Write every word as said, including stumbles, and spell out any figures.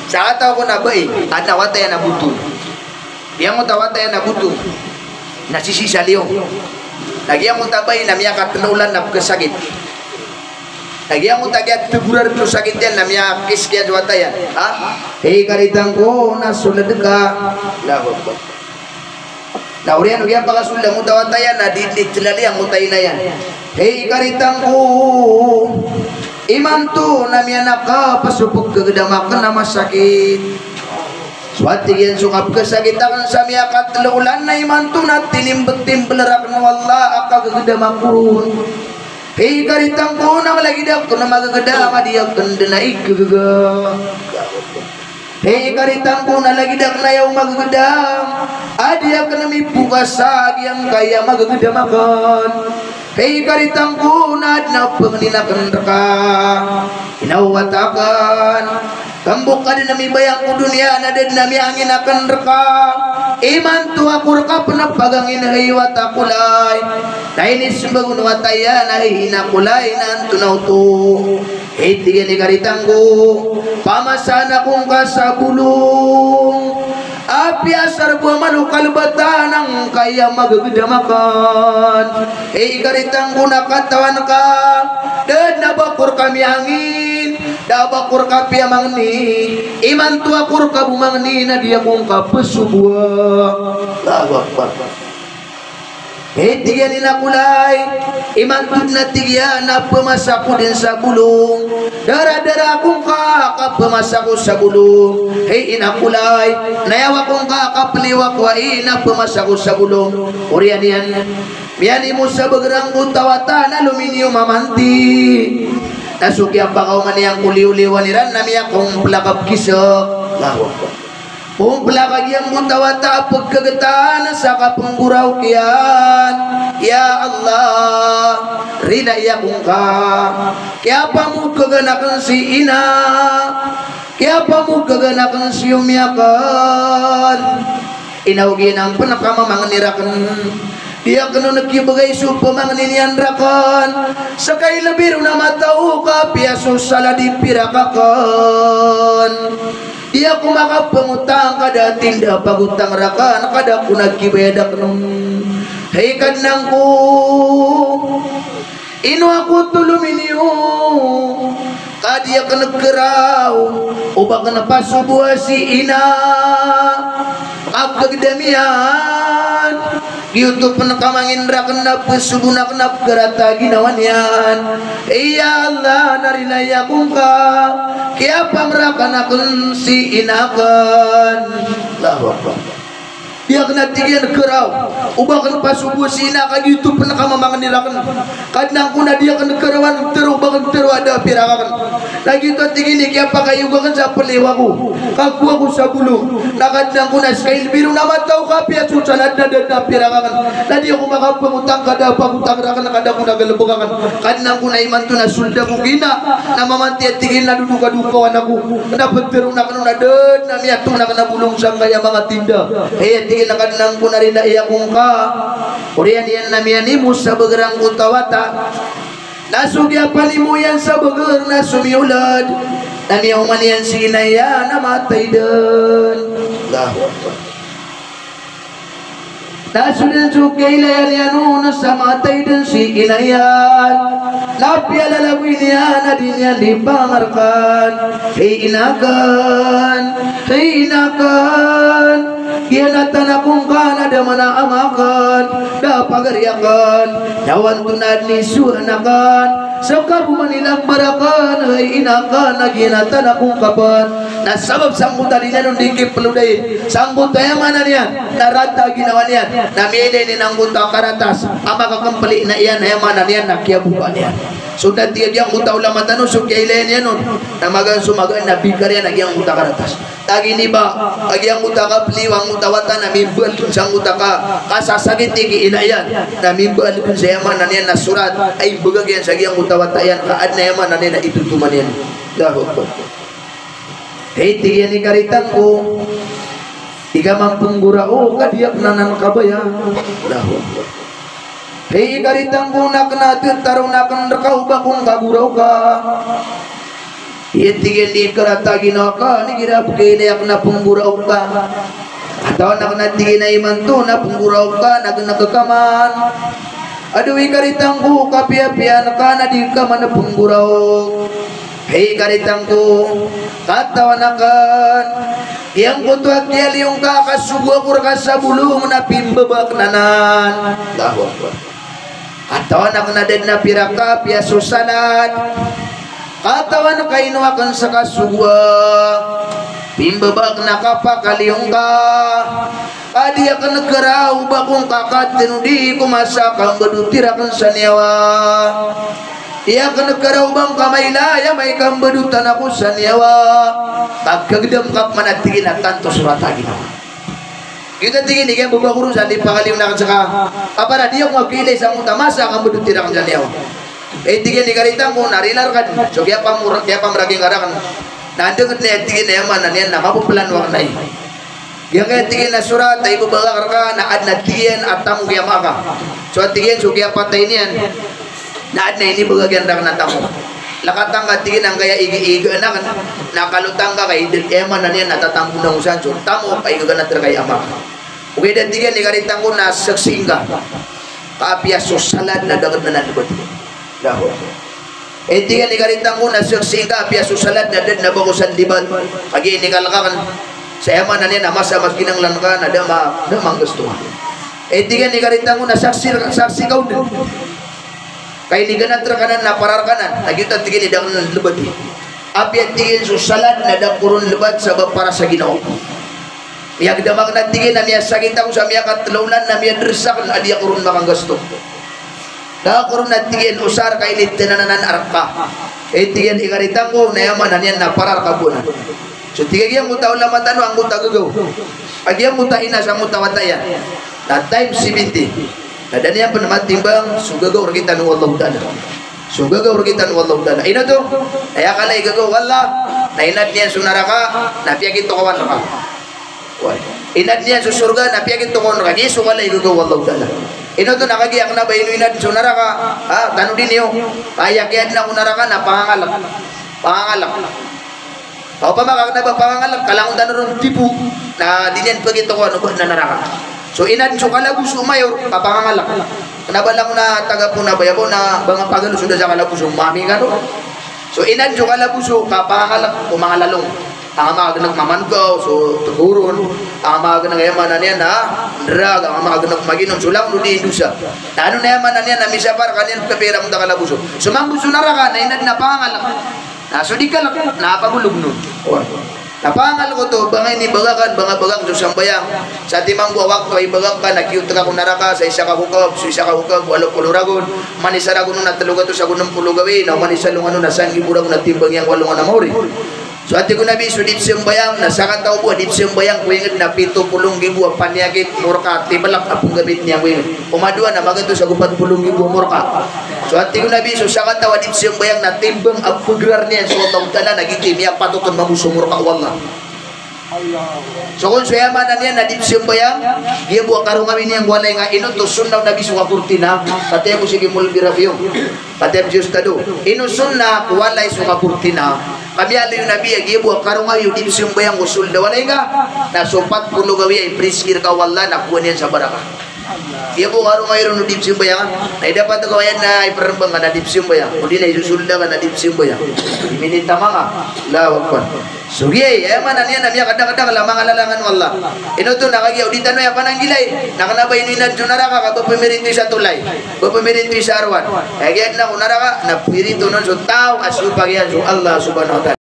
Sakataw ko na bai, adn a wata iyan a botol. Giyangkoto a wata iyan a botol na sisii sa liyo. Na giyangkoto a bai na miyakatlo olan na pkhasakit. Na giyangkoto a giya tgorar o sakit iyan na miyakis kiya so wata iyan. Ha? Hey, karitang ko, na sold ka. Allahu Akbar. Na oriyan o giyapakasold angkoto a wata iyan na di, di thlali angkoto a ina iyan. Hey, karitang ko, imanto na miyanakap so pkhagdam akn a masakit. So, a tig iyan, so kapkhasakit akn sa miyakatlo olan na imanto na tinimbl-timbl rakn o Allah a kagdam akn. Hey, karitang ko, na lagid akn a magagdam a di akn dn a igagaga. Hey, karitang ko, na lagid akn a aya o magagdam a di akn mipokasa giyangkaya magagdam akn. Hey, karitang ko, na adn a pangnin akn rka. Ina o wata akn, kambo ka dn a mibayang ko doniya na da dn a miyangin akn rka. Imanto ako rka pn pagangin, hay wata ko lay. Na inismbag o wata iyan a hay ina ko lay, na antonaa oto? Hey, tig iyan, i karitang ko, pamasaan ako ngka sa bolong. Apiya sa rbo a malo kalbatan angkaya magagdam akn. Hey, i karitang ko, na katawan ka, da dn a ba ako rka miyangin, da a ba ako rka piyamangni. Imanto ako rka bo mangni na di ako ngka psoboa. Allahu Akbar. Hey, tig iyan, ina ko lay, imanto dn a tig iyan a pmasa ako dn sa bolong. Daradara ako ngka ka pmasa ako sa bolong. Hey, ina ko lay, nayawa ako ngka ka pliyo ako ai na pmasa ako sa bolong. Oriyan iyan, miyanimo sa bgr angkoto a wata na lominiyo mamanti. Na so kiyapakaoma niyan ko liyo-liyowan iran na miyakaompl a kapkisek. Allahu Akbar. Ompl a ka giyangkoto a wata a pkhagtan sa kapnggoraok iyan. Ya Allah, rinai ako ngka. Kiyapamokgan akn si ina. Kiyapamokgan akn si omi akn. Ina, o giyanan pn a kamamangni rakn. Di akn on kibgay so pamangni niyan rakn. Ska i lbi ron a matao ka apiya so salad i pirak akn. Di ako makapangotang ka da a tinda a pagotang rakn, ka da ako na kibayad akn on. Hay Kadnan ko, ino ako tolominiyo, ka di akn kraw o ba akn pasoboa si ina. Ka kagdam iyan. Giyoto pn a kamangni rakn na psoboon akn a pkharata a ginawa niyan. Ya Allah, na rinai ako ngka. Kiyapamrakan akn si ina akn. Allahu Akbar. Di akn, a tig iyan, kraw o ba akn pasoboa si ina ka giyoto pn a kamamangni rakn. Kadnan ko, na di akn kraw a tharo o ba akn tharo a da a pirak akn. Na giyoto, a tig iyan, i kiyapakayog akn sa pliyo ako, kakowa ako sa bolong. Na Kadnan ko, na ska i lbi ron a matao ka apiya so salad na da dn a pirak akn. Na di ako makapangotang ka da a pagotang rakn, ka da ako na galbk akn. Kadnan ko, na imanto na sold ako ki ina, na mamanti, a tig iyan, na dodokadokawan ako. Na ptharoon akn on a da dn a miyatoon akn a bolong sangkaya manga tinda. Hay, a tig iyan, a Kadnan ko, na rinai ako ngka. Oriyan iyan na miyanimo sa bgr angkoto a wata. Na so kiyapanimo iyan sa bgr na somiyolad, na miyaoma niyan si ina iyan a matay dn. Allahu Akbar. Na so dn so kiyailaya niyan on sa matay dn si ina iyan, na piyalalagoy niyan a di niyan di pangarkan. Hay ina akn, hay ina akn, giyanatan ako ngka na da man a ama akn, da a pagari akn, na antonaa dn i sohan akn, ska bo man i lambar akn, hay ina akn, na giyanatan ako ngka pn. Na sabap sangkoto a di niyan on di kiplodai sangkoto a aya maana niyan na rata a ginawa niyan, na miyailay niyan angkoto a karatas a makakmpl i ina iyan, aya maana niyan na kiyaboka niyan. So da, tig a giyangkoto a ulama tano, so kiyailaya niyan on na magaan so magaan na bikar iyan a giyangkoto a karatas. Tig iyan i ba a giyangkoto a kapliyo angkoto a wata na mimbaal dn sangkoto a ka, kasasakiti ki ina iyan, na mimbaal dn sa aya maana niyan na sorat a imbgay iyan sa giyangkoto a wata iyan, ka adn a aya maana niyan na itotoman iyan. Allahu Akbar. Hay, tig iyan, i karitang ko, di ka man pnggoraok ka di akn anan kabaya. Allahu Akbar. Hay, i karitang ko, na kna a tharoon akn rka o ba kon kagoraoka. Aya tig iyan di karata ginawa ka, na igira pkailay akn na pnggoraok ka. Katawan akn a tig iyan a imanto na pnggoraok ka, na gnk ka man. Adoy karitang ko, kapiyapiya ngka na di ka man pnggoraok. Hay karitang ko, katawan akn, giyangkoto a kiyaliyong ka a kasogo ako rka sa bolong na pimbaba akn anan. Allahu Akbar. Katawan akn a da dn a pira ka apiya so salad. Katawan ka ino akn sa kasogoa. Pimbaba akn a kapakaliyong ka. Ka di akn karaoba ko ngka katnodi ko masa a kambadoti rakn sa niyawa. Di akn karaoba ngka mailay amay kambadotan ako sa niyawa. Ka gagdam ka pman a tig iyan a tanto so rata a ginawa. Giyoto a tig iyan i kiyambaba ko ron sa di pakaliyong akn sa ka, a para di ako makailay sa ngoto a masa a kambadoti rakn sa niyawa. Aya tig iyan i karitang ko na rila rka dn so kiyapamor-, kiyapamraging ka rakn. Na andang dn aya tig iyan a aya maana niyan na mapaplano akn ai. Giyangkaya tig iyan a so rata a ibabagak rka na adn a tig iyan a tamok i ama ka. So a tig iyan so kiyapatay niyan na adn a inibagak iyan rakn a tamok. Lakatang ka tig iyan angkaya ig-, igaan akn, na kalotang ka ka id-, aya maana niyan na tatamok na osan so tamok a igaganat rka i ama ka. Ogaid a tig iyan i karitang ko na saksiin ka ka apiya so salad na da akn anan lbat. Allahu Akbar. Aya tig iyan i karitang ko na saksiin ka apiya so salad na da dn a ba ko san lbat. Kagiya inikalk akn sa aya maana niyan a masa a mas kinanglan ka na da ma-, da manggasto ka. Aya tig iyan i karitang ko na saksi, saksi ka on dn. Ka iniganat rka anan na para rka anan, na giyoto a tig iyan i da akn lbat i. Apiya tig iyan so salad na da ko ron lbat sabap para sa ginawa ko. Miyagdam akn a tig iyan a miyasakit ako sa miyakatlo olan na miyadrs akn a di ako ron makanggasto. Da ako ron a tig iyan osar ka initnan anan a rka. Aya tig iyan i karitang ko na aya maana niyan na para rka bo anan. So tig a giyangkoto a ulama tano angkoto a gagaw a giyangkoto a ina sa angkoto a wata iyan na times seventy. Na da niyan pn matimbang so gagaw rktano o Allahu Ta'ala. So gagaw rktano o Allahu Ta'ala. Ino oto? Aya kala i gagaw o Allah na inadn iyan so naraka na piyakitokawan rka. Oway. Inadn iyan so sorga na piyakitokawan rka. Giya so kala i gagaw o Allahu Ta'ala. Ino oto na kagiya kna ba ino inadn so naraka. Ha, tanodi niyo. Aya kiyaadna ko naraka na pangangalk. Pangangalk. Opama ka kna ba pangangalk, ka langon tano ron tipo, na di niyan pagitokawan o ba adn a naraka. So inadn so kalaboso mayor, ka pangangalk. Kna ba langon a taga Poona Bayabao na ba nga pagalosoda sa kalaboso, mami kano. So inadn so kalaboso, ka pangangalk, o manga lalong. Anga makagnk mamanogaw, so tgoron. Anga makagnk aya maana niyan na drug, anga makagnk maginom, so langon o di indosa. Na ano na aya maana niyan na misapar ka niyan pkapira mo ta kalaboso. So mambo so naraka, na inadn a pangangalk. Na so di kalk, na pagolog on. Oway. Na pangangalk oto, ba nga inibagak, ba nga bagak so sambayang. Sa timan bo a wakto a ibagak ka, na kiyot ka ko naraka, sa isa ka hokab, so isa ka hokab, walo polo ragon. Oman isa ragon on na tlo gatos ago nem polo gawii, na oman isa alongan on na sanggibo ragon a timbang iyan ko alongan a maori. So a tig o Nabi, so di pzambayang, na sakataw bo a di pzambayang ko ingd na pito polo nggibo a paniyakit, morka, tiblak a pnggamit niyan ko ingd. O madowa na magatos ago pat polo nggibo a morka. So a tig o Nabi, so sakataw a di pzambayang na timbang a pgrar niyan so Allahu Ta'ala na giyoto i miyapatot on mambo so morka o Allah. So kon so aya maana niyan na di pzambayang, giya bo a karongawi niyan ko walay nga, ino oto? Sunnah o Nabi so kakortina, kataya ko sigi Molbi Rafiong. Kataya ko si Ustad o. Ino sunnah ko walay so kakortina? Ka miyaaloy o Nabi a giya bo a karongawi o di pzambayang ko sold a walay nga, na so pat polo gawii a iprizkir ka o Allah na kowaan iyan sa barakah. Giya bo a karongawi ron o di pzambayang, na idapat ka o aya na iprmbang ka na di pzambayang, odi na isosold ka na di pzambayang. Di minit a manga. Allahu Akbar. So giya, aya maana niyan na miyakadakdakl a manga lalangan o Allah. Ino oto na kagiya o di tano aya pananggilai, na kna ba ino inadn so naraka ka ba pmiritoy sa tolay, ba pmiritoy sa arowan. Aya giya adn a ko naraka, na pirito on so taw a sopag iyan so Allah Subhanahu wa Ta'ala.